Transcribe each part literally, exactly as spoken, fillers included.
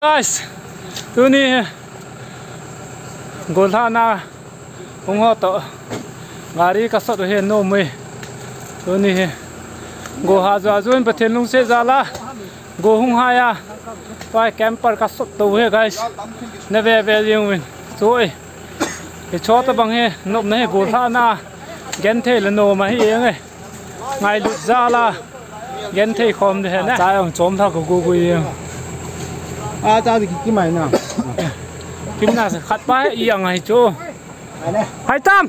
Guys, tuni hi golhahna hung ho toh gari kasot u hi nom e. Tuni hi go ha jua jun Pathen lungset jal a go hung hai a, tua camper kasot to hi guys. Na ve ve jing uvin. Chu e. Hicho tabang hi nopna hi golhahna genthei le nom ahi e nge. Ngailut jal a genthei khom ding ahi na. Cha jong chom tha ka gu gu jeng. A cha di ki mai na. Kim na sa khat pa hi i ang ahi chu. Hai tam.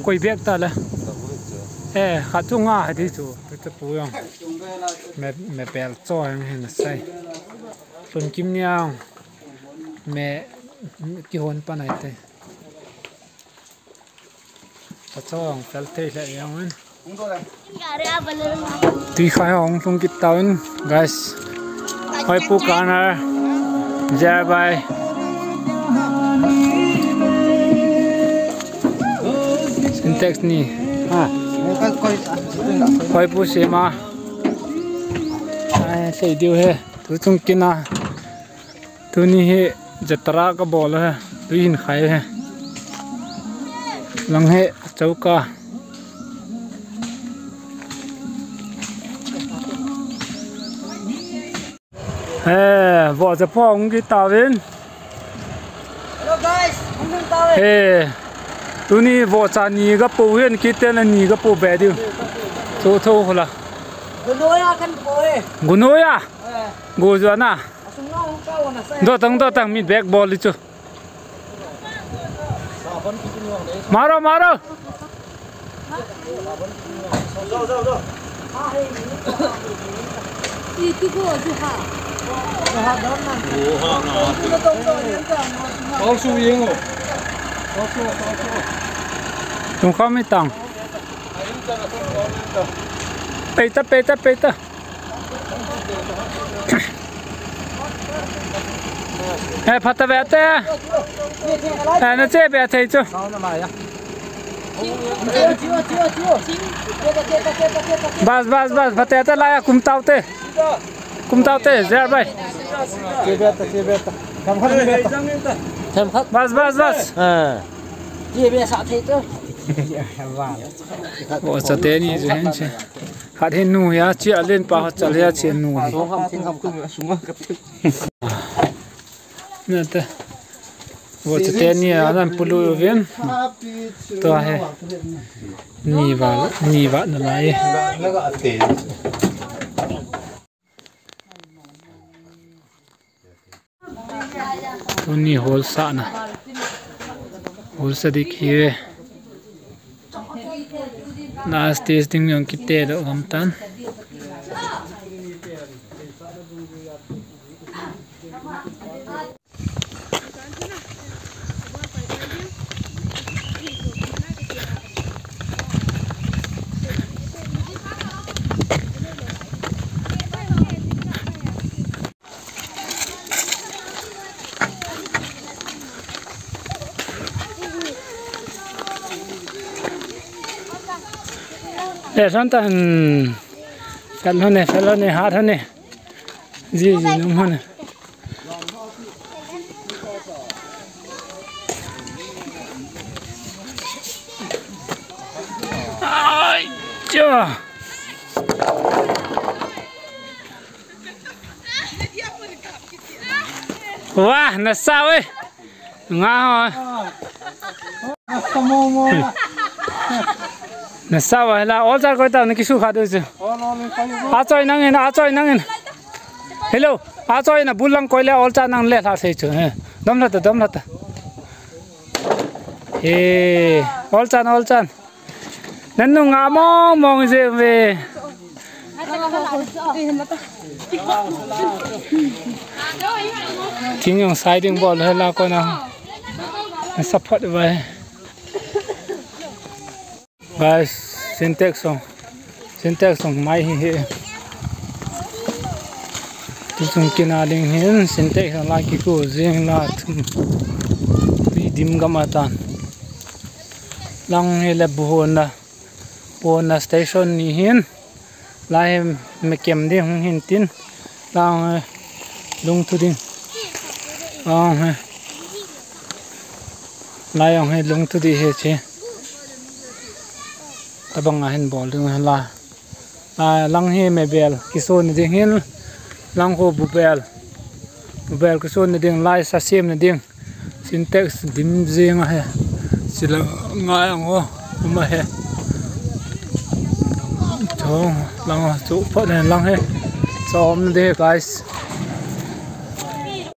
Koi bek ta le. Eh, khat chu nga hai di chu. Ka pu jong. Me, me pel cho jong hin sai. Tun kim niang. Me, kihon pa nai te. Ka cho jong pel thei le jong in. Tui khai hong lhung kit tauvin, guys. Hoipu Kanar, Jerbai. Sintex ni. Ha. Hoipu Sema. Ai, sei diu he. Tu chung kin a. Tuni hi jatra ka bol he, tui hin khai he. Lang he, chauka. He, vohcha po hung kit tauvin. Hello guys, hung kit tauvin. He, tuni vohcha ni ka po hin kit te na ni ka po be diu. Tho tho hola. Gunoya kan po he. Gunoya. Eh. Go jua na. Dotang, dotang, mit bek bol di chu. Maro, maro. Tung kho mi tang. Peita, peita, peita. Eh, phatah ve te. Eh, na che be thei chu. Bas, bas, bas, phatah te la ya kum tau te. Kum tau te, Jerbai. Che be ta, che be ta. Kam khat be ta. Kam khat. Bas, bas, bas. Ha. Che be sa thei chu. Vohcha te ni chu hin che. Khat hi nu hi a, chia len pa khat chal hi a, chia nu hi. Nate. Vohcha te ni a, nan pulu uvin. Tua hi. Ni va, ni va na lai. Tuni hol sahna. Hol sa dik hi ve. Last testing jong kite doh gam tan. Eh, santa, hmm. Fel hone, fel hone, hat hone. Ji, ji, num hone. Ai, cha. Wah, nasa, weh. Nga ho. Nasa, wah, la, olchar koi ta, na kisu kha du chu. Achoi nangin, achoi nangin. Hello, achoi na bulang koi le, olchar nang le, la sei chu. Eh, dom la ta, dom la ta. Eh, olchar, olchar. Nanu nga mong mong je ve. Tin jong sai ding bol he la ko na. Support vai. Guys, Sintex song. Sintex song mai hi hi. Tuchung kina ding hin Sintex la kiku jing la thum. Tui dim gam atan. Lang hi le bu honna. Bu honna station ni hin. Lai hi mekem ding hung hin tin. Lang hi lungthu ding. Lang hi. Lai jong hi lungthu ding hi chi. Tabang a hin bol ding la. A, lang hi mebel kisun ding hin, lang khu bubel. Bubel kisun ding, lai sa sem ding. Sintex dim jing ahi. Sila ngai ang ho, um ahi. Chong, lang ho, chu phat ne lang hi. Chom ding, guys.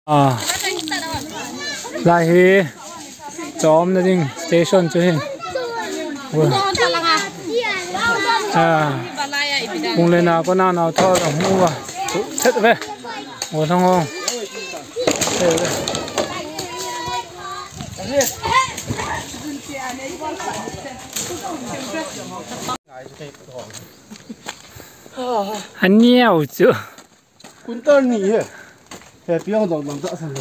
A, lai hi. Chomna ding station chu hin. Ua. Ah. Kung le na ko na nau tho la hu wa. Chet ve. Ua thong hong. Aniau chu. Kuntal ni he. He piang dong dong ta san.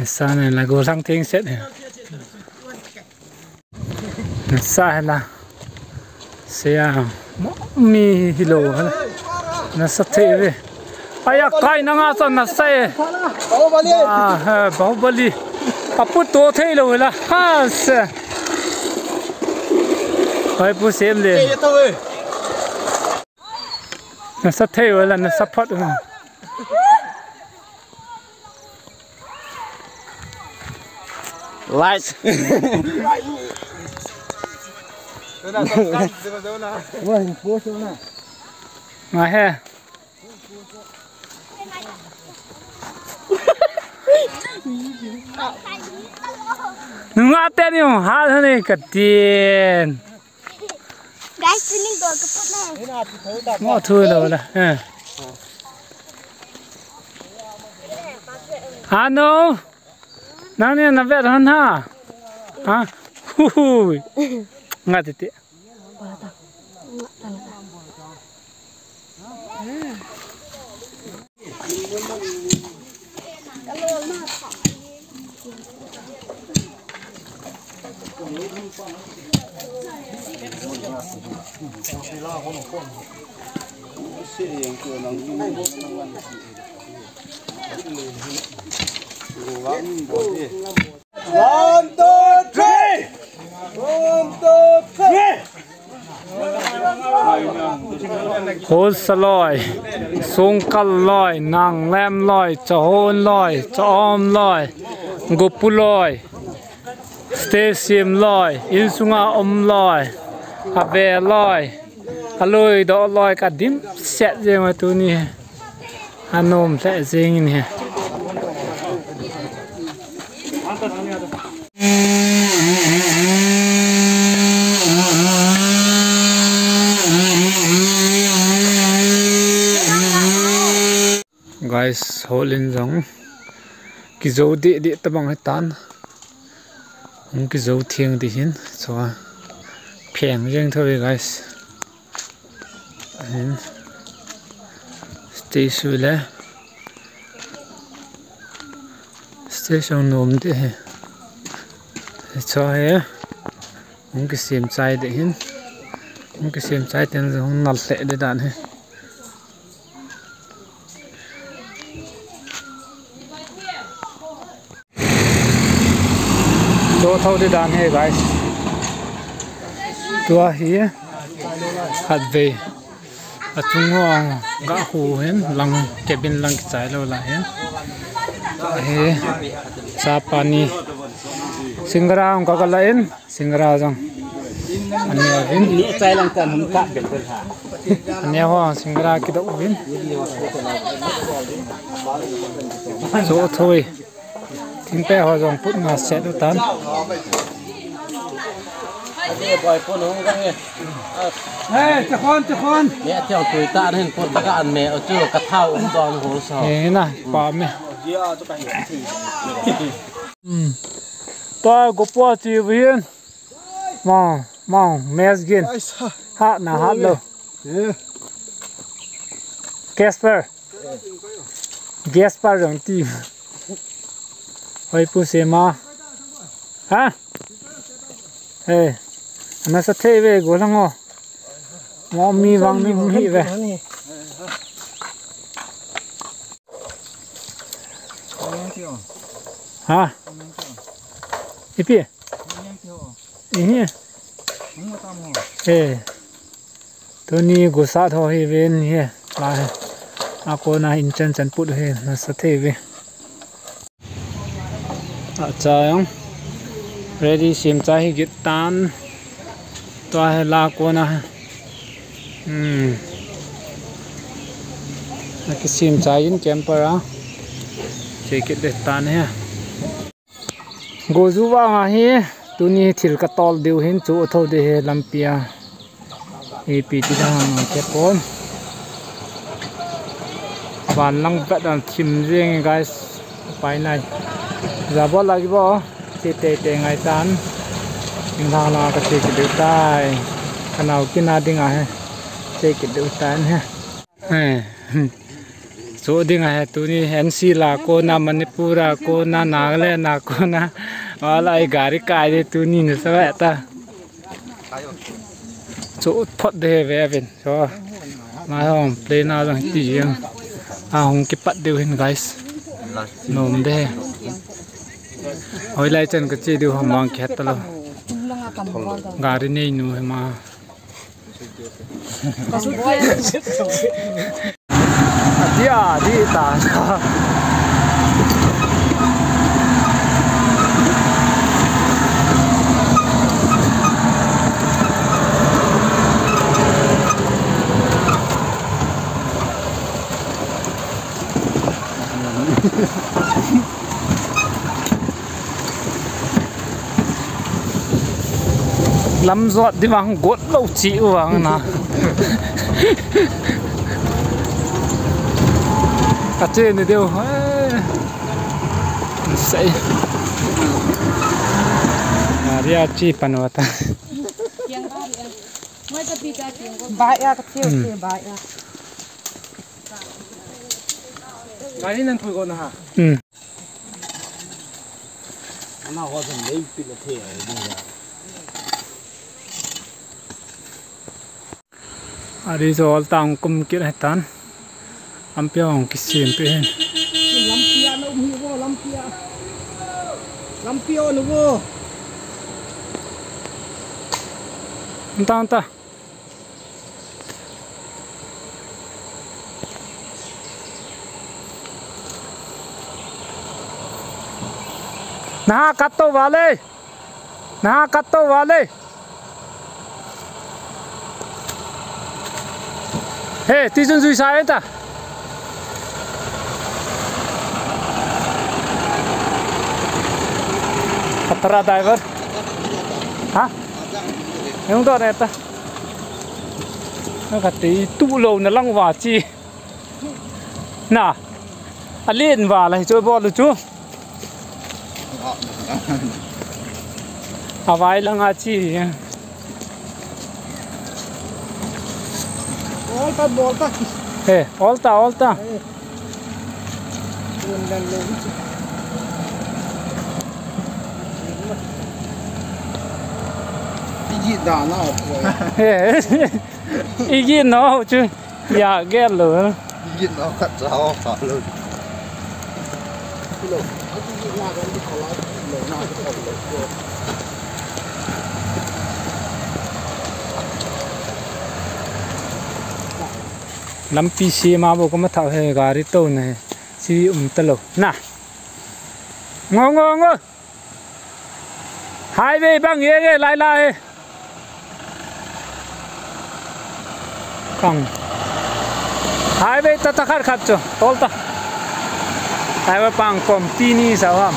Sa ne la go sang thing set he. Sa he la. Sia. Mi hi lo he la. Na sa the ve. Aya kai na nga sa na sa e. Bahubali. Ah, he, Bahubali. Apu to thei lo he la. Ha se. Hai pu sem le. Ye to e. Na sa thei wala na sa phat. Light. Nga he. Nunga te ni ha ni ka tin. Guys, tuning ko kaput na. Mo thu lo la. Eh. Ano? Nang ni na vet hon ha? Ha? Hui. Nga ti ti. One, two, three. One, two, three. Hausa loi, Songkal loi, Nanglem loi, Chahon loi, Chahom loi, Gopu loi, Stesiam loi, insunga um loi, ave loi, aloi doh loi ka dimset jeng tuni. Anom lheh jeng in hi. Guys, holin jong kijou deh deh tabang hitan. Hung kijou theng ding hin, chua pheng jeng thou ve, guys. Ahin stage su le stage jong nom deh hi. Chua hi hung kisem chai deh hin, hung kisem chai ten jong hung nal lheh deh dan hi. Cho thou ding dan hi, guys. Tua hi khatvei achung ho ga khu hin lang, cabin lang kichai lou lai hin. Tua hi chapa ni singara hung ka la in. Singara jong. Ania vin. Ni chai lang tan hum ka bel bel ha. Ania ho singara kidoh vin. Cho thou e. Thingpeh ho jong put nga set u tan. Ani boy pon hung gang e. Hey, Chahon, Chahon. Ni tiang tui ta hin put ka an me o chu ka thau um don ho sa. He na, pa me. Hmm. Tua Gopu a chi vin. Mong, mong, mes gin. Ai sa. Ha na ha lo. Eh. Casper. Gas pa jong ti. Hoi pu se ma. Ha? Eh. Ana sa thei ve go lang o. Mo mi vang ni hum hi ve. Ha? Ipi? Ihi. Eh. Tuni gusa tho hi ven hi. La hi. A kona in chan chan put hi. Nasa thei ve. Acha jong. Ready sim chai hi git tan. Tua hi la kona. Hmm. Akisim chai in camper a. Che kit de tan hi. Goju vang ahi, tuni thil ka tol diu hin chu tho de he lampi a. Ipi ti dan ke pon. Van lang bat dan thim jeng guys. Pai nai. Ja bol lagi bo. Che te te ngai tan. Ing la la ka che ki diu tai. Ka nau kina ding a he. Che ki diu tan he. Eh, chu ding ahi tuni N C la kona, Manipur a kona, Nagaland a kona. Wala i gari kai de tuni ni sa ta. Chu phot de ve vin. So, ma hong play na jong ti jeng. A hong kipat diu hin guys. Nom de. Hoi lai chan ka che diu ham mang khet ta lo. Gari nei nu he ma. Adia, di ta. Lam jot di vang got lo chi u vang na. Ka che ni deu. Sei. Area chi pan wa ta. Ba ya ka che, hmm, che ba ya. Gari nan thui ko na ha. Hmm. Ana ho jong lei pi la the ai ni ya. Ari jo ol tang kum kit hai tan. Lampi a hong kisem pe hen. Lampi a na um hi vo, lampi a. Lampi o nu vo. Anta, anta. Naha kat to vale. Naha kat to vale. He, ti jun jui sa eta. Khatra driver. Ha? Hung do eta. Na ka ti tu lo na lang va chi. Na. Alen va la hi chu bol chu. Avai lang a chi. Ol ta, bol ta. He, ol ta, ol ta. He. Iji da na. He. Iji no chu. Ya gel lo. Iji no khat cha ho kha lo. Lampi sema bo kama thau he gari to na he. Si um ta lo. Na. Ngo, ngo, ngo. Highway bang ye ye lai lai. Kang. Highway ta ta khat khat chu. Tol ta. Highway pang kom ti ni sa ham.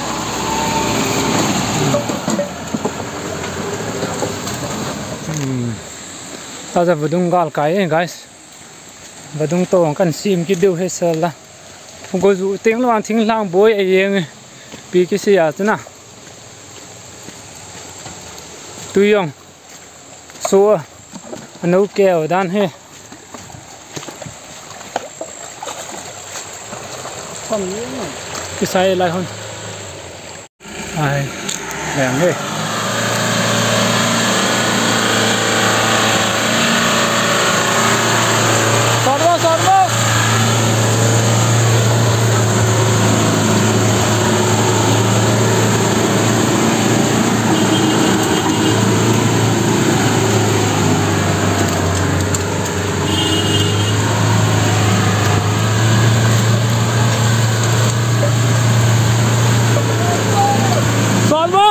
Hmm. Ta ja vadung gal kai, eh, guys. Vadung to kan sim ki deu he sala. Go ju teng lo an thing lang boi a yeng. Pi ki si ya chu na. Tui jong. So, ano keo dan he. Kisai lai hon. Ai, leng e. Sot mo, sot mo. Sot mo!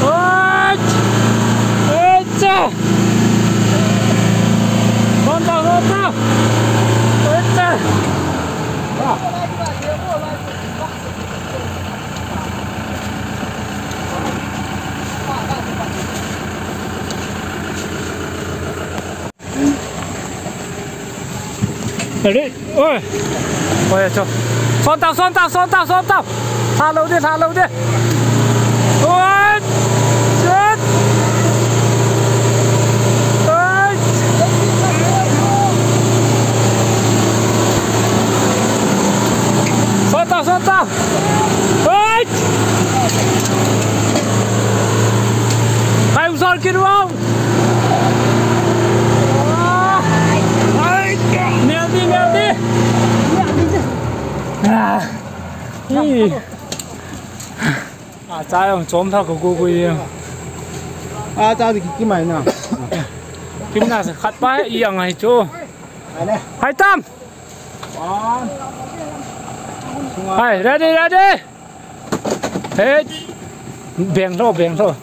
Oi! Echa! Sot ta, sot ta! Echa! Ready? Oi. Oi, cho. Son tau, son tau, son tau, son tau. Tha lou di, tha lou di. Oi. Shit. Oi. Son tau, son tau. Oi. Hai, usar kit vang. Nel di, nel di. Ah. Ih. Ah, cha jong chom tha ko ko ko ye. Ah, cha di ki, ki mai na. Kim na sa khat pa he, i ang hai cho. Hai tam. Hai, ready, ready. Hey! Beng lou, beng lou.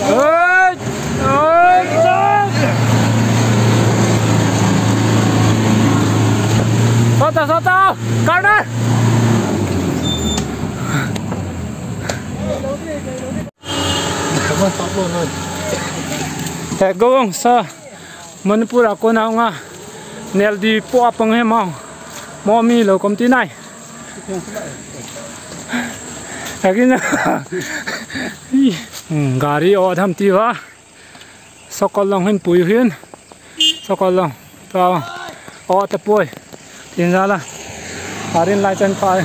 Hey! Hey! Sot ta, sot ta! Corner! He, go on, sir. Manipur a kona nga nel di po apang he mau. Mo mi lo kom ti nai. Again. Hmm, gari o tham ti va. Sokol long hin pui hin. Sokol long. Tua. O ta pui. Tin jala. Arin lai chan pa.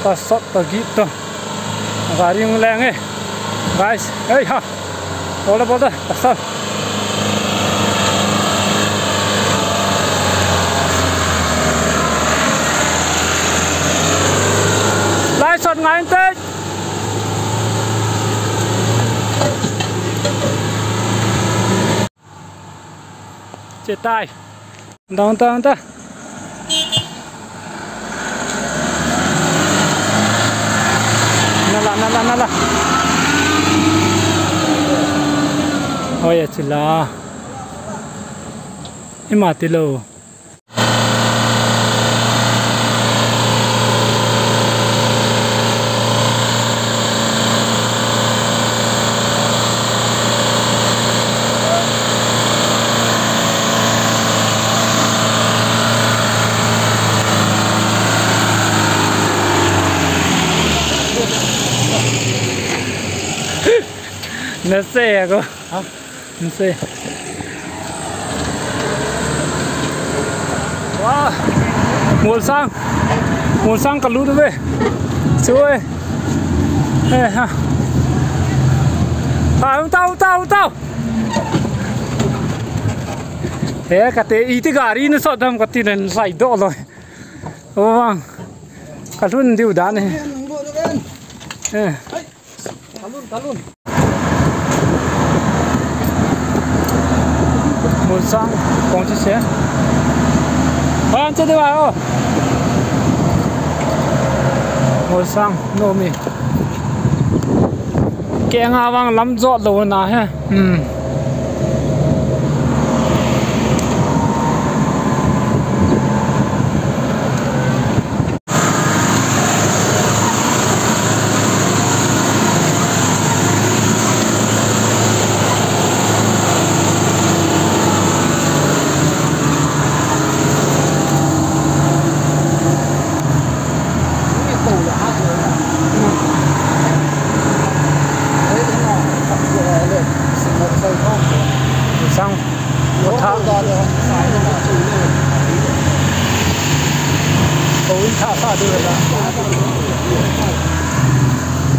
Ta sot ta git to. Gari hung leng e. Guys, hey ha. Bol da, bol da. Pasal. Lai sot ngai te. Che tai. Dang, dang, dang. Nala, nala, nala. Oi, achila. Ima tilo. Nasa ako. Ha? Nasa. Wah. Molsang. Molsang kalut ve. Sui. Eh, ha. Ah, utao, utao, utao. He, kate, iti gari na sot dam kati nen sai do lo. O vang. Kalun diu dan he. Eh. Kalun, kalun. Molsang, kong chi se. Ban che de wa o. Molsang, no mi. Keng a vang lam jot lou na he. Hmm.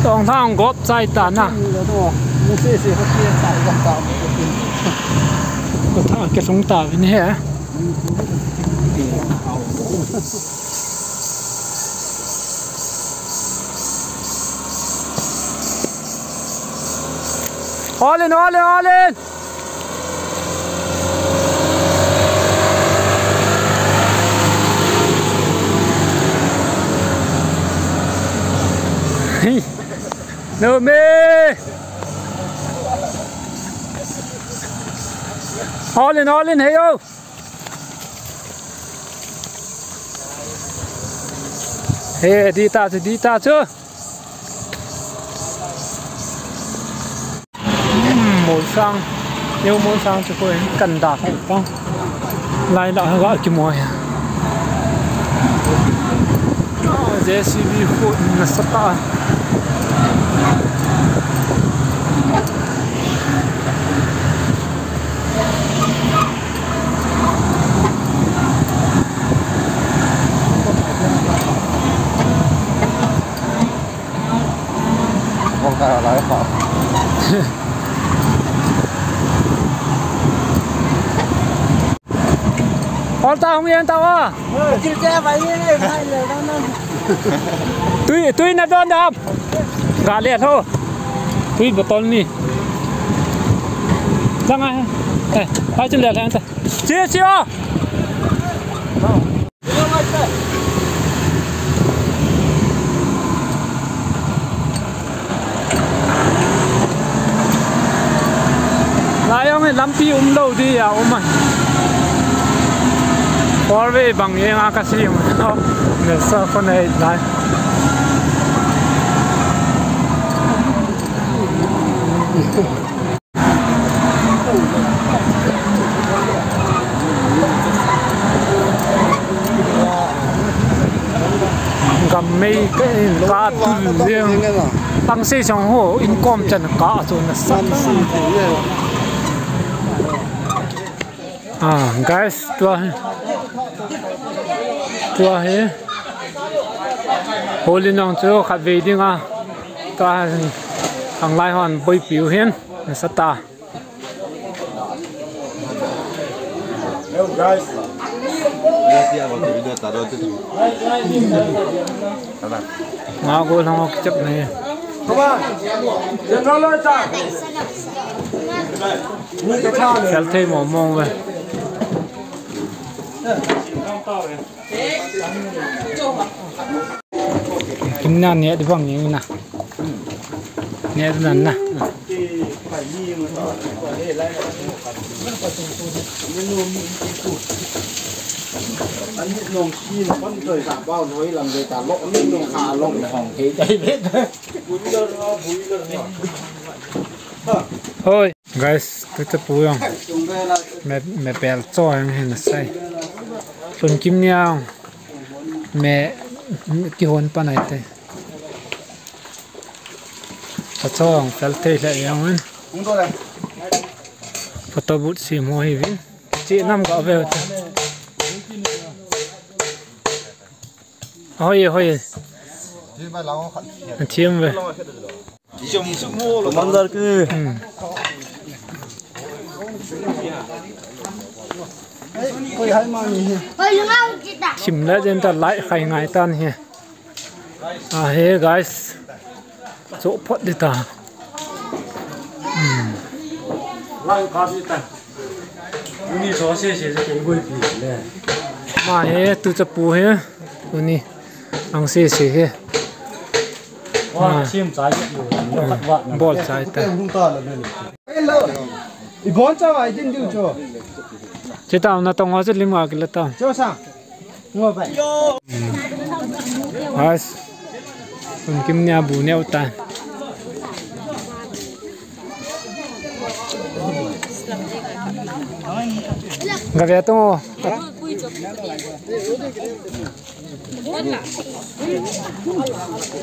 Tong thang gop chai ta na. Ko tha ke sung ta vin he. All in, all in, all in. Hey. No me. All in, all in, hey yo. Hey, di ta chu, di ta chu. Hmm, Molsang. New Molsang chu ko kan da hai ta. Lai la ga ki mo ya. J C B khu na sa ta. Hol ta hung yen ta wa. Tui, tui na don da. Ga le tho. Tui bottle ni. Lang a. Eh, hai chun le lang ta. Chi, chi a. Lai jong hi lampi umlou di a um a. Four way bang jeng a ka si um. Nasa ko nei lai. Gam mei ka in ka tul leng. Tang sei sang ho in kom chan ka chu nasa. Ah, guys, tua hi. Tua hi. Holi nong chu khat vei ding a. Tua hi. Ang lai hon boipiu hin. Nasa ta. Hello, guys. Nga go lang ako chap na yun. Come on. General Lord, sir. Fel thei mo mong ve. Kimna ne di bang ni na. Ne di nan na. Hoi, guys, tu chapu jong. Me, me pel cho jong hin sai. Sun kim niang. Me, me kihon pa nai te. Sa chong, fel thei lheh jeng un. Photo booth sem ho hi vin. Chi nam ga ve. Hoi, hoi. Thim ve. Commander ki. Hmm. Sim le jen ta lai khai ngai tan hi. Ah, hey guys. Cho phot di ta. Hmm. Lai kha di ta. Uni so se se se ke goi pi le. Ma he tu chapu he. Uni. Ang se se he. Wa, ah, sim chai ke lu. Bol chai ta. Hello. I bon cha ai din diu cho. Che ta na tong wa che lim ga ki la ta. Cho sa. Ngo bai. As. Sun kim nia bu neo ta. Ga ve to.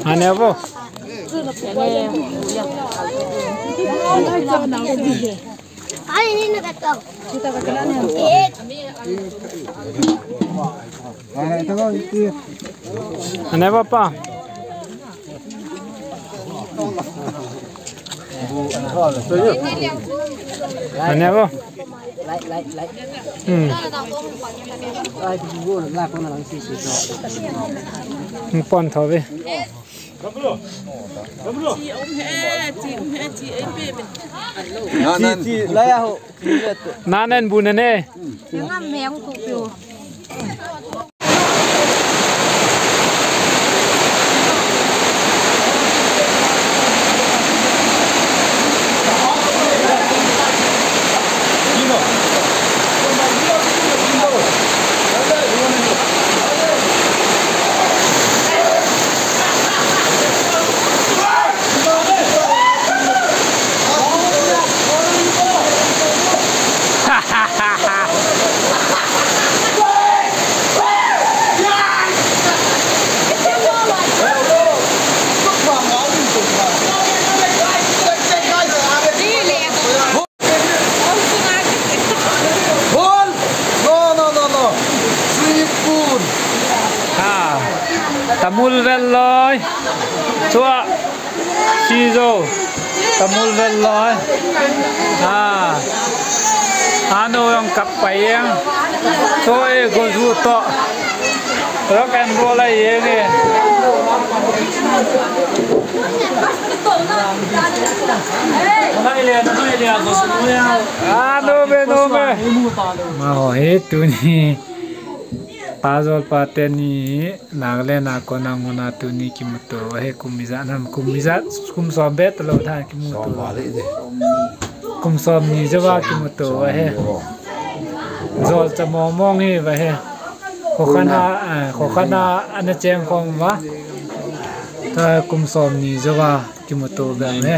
Ane bo. Ai, ni na ka to. Ane ba pa. Ane ba. Hmm. Pon tho ve. Chi um he, chi um he, chi ei pe pe. Chi, chi, la ya ho. Nanen bu nane. Ngam meng ku piu. Bol! No, no, no, no. Sipun. Ha. Tamul vel loi. Chua. Sijo. Tamul vel loi. Ha. Ano jong kap pai jeng. Chua e goju to. Rock and roll a jeng e. Ah, no me, no me. Ma ho he tuni. Pa jol pa teni Nagaland a kon a ngona tuni kimuto. He kum ijat nam, kum ijat, kum som be talou tha kimuto. Kum som ni jouva kimuto. He. Jol cha mong mong hi va he. Khokhan a, eh, khokhan a ana cheng khom va. Ta kum som ni jouva kimuto ga he.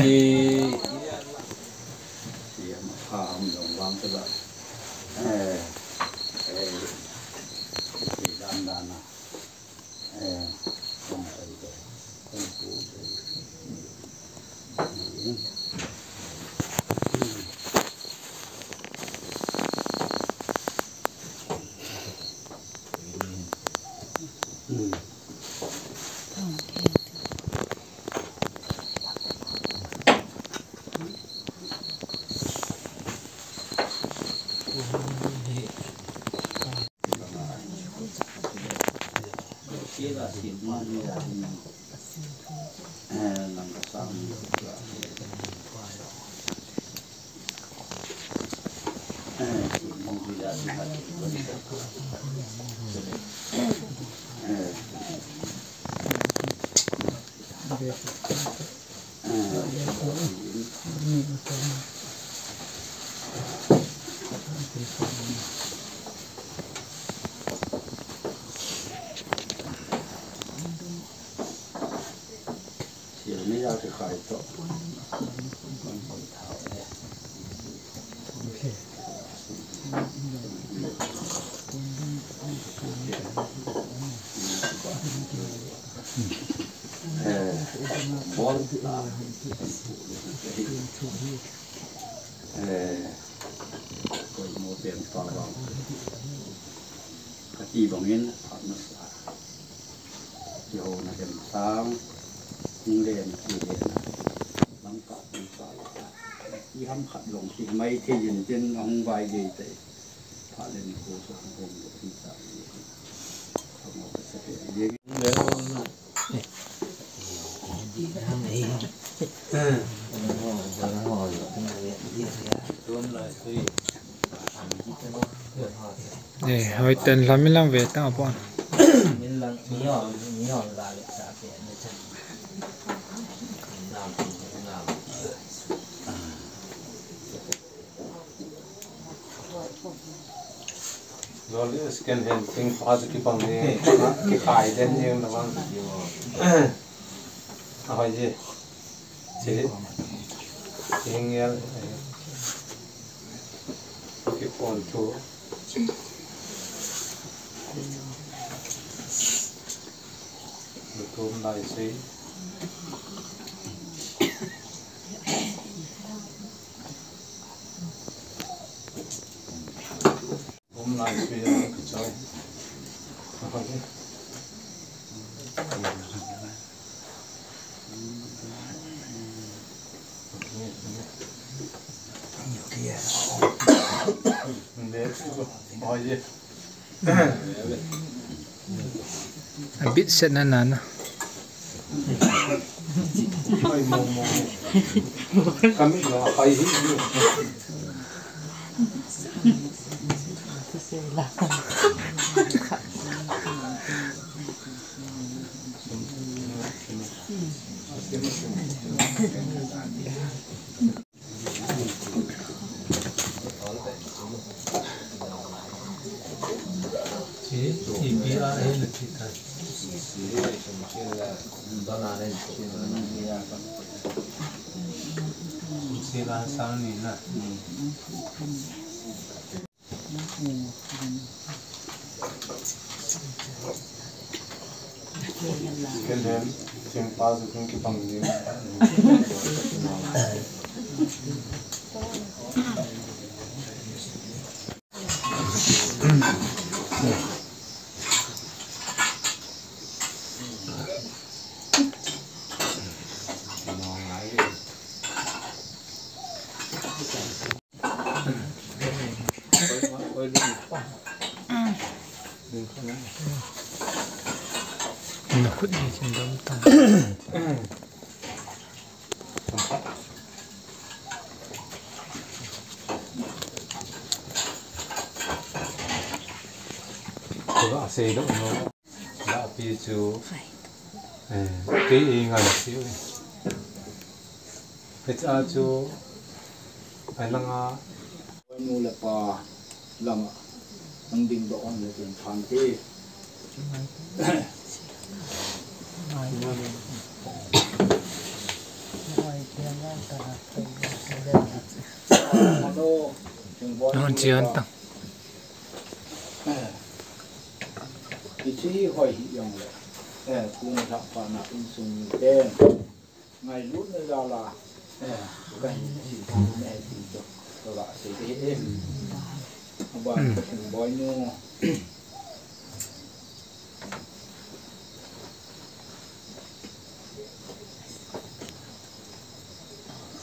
Kati bangin phat masa. Kihouna khen sang, hung len kilen, lamkah hung sa le ta. Iham khat long ti mai thei jin tin ahung vai gei tai. Phat le nikho chu hung hom lo ti sa. Amo ka sa ke. Eh, hoi ten la min lang ve tang pon. Lol, second hand thing pa chu kibang ni, kikhai den ni na bang. Ahoi ji. Chili. Hing yel. Kipon thu. Lutum lai sei. Um A bit set na na na. Sei dong no. Lapi chu, eh, kei i ngai si u. Hicha chu, ai langa. Nu le pa langa, nang ding doh on le tin phan ti. Hon chi hon tang. Hiche hi hoi hi jong le. Eh, tun lhah pa na insung mite ngailutna jal a, eh, kahin sei thei ne ti chu kaga sei ding ahi. Aban, Lhingboinu.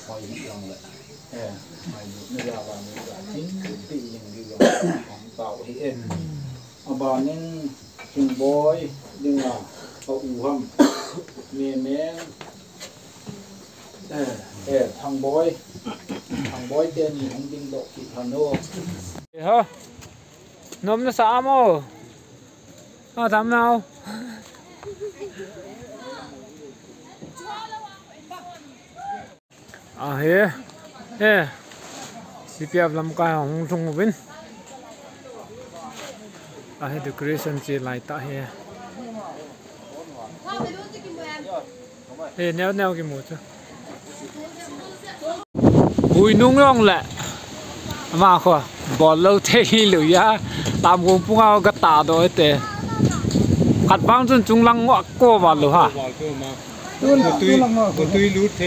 Hoi hi jong le. Eh, ngailutna jal a ni ja tin, ti jing di jong, hong tao hi e. Abanin Lhingboi dinga, a u ham, Memeng, eh, eh, Thangboi, Thangboi teni hung ding doh kit lhon o. Eh, ha. Nom nasa am o. A, tam nao. Ahi, eh, C P F lamkai hung lhung uvin. Ahi, decoration che lai tah hi. Eh, neo neo kimu chu. Hui nung jong le. Ama kho, bol lou thei lou a. Tam gong punga ga ta doh te. Khat vang chun chunglang ngo ko va lou ha. Tui, tui lut thei.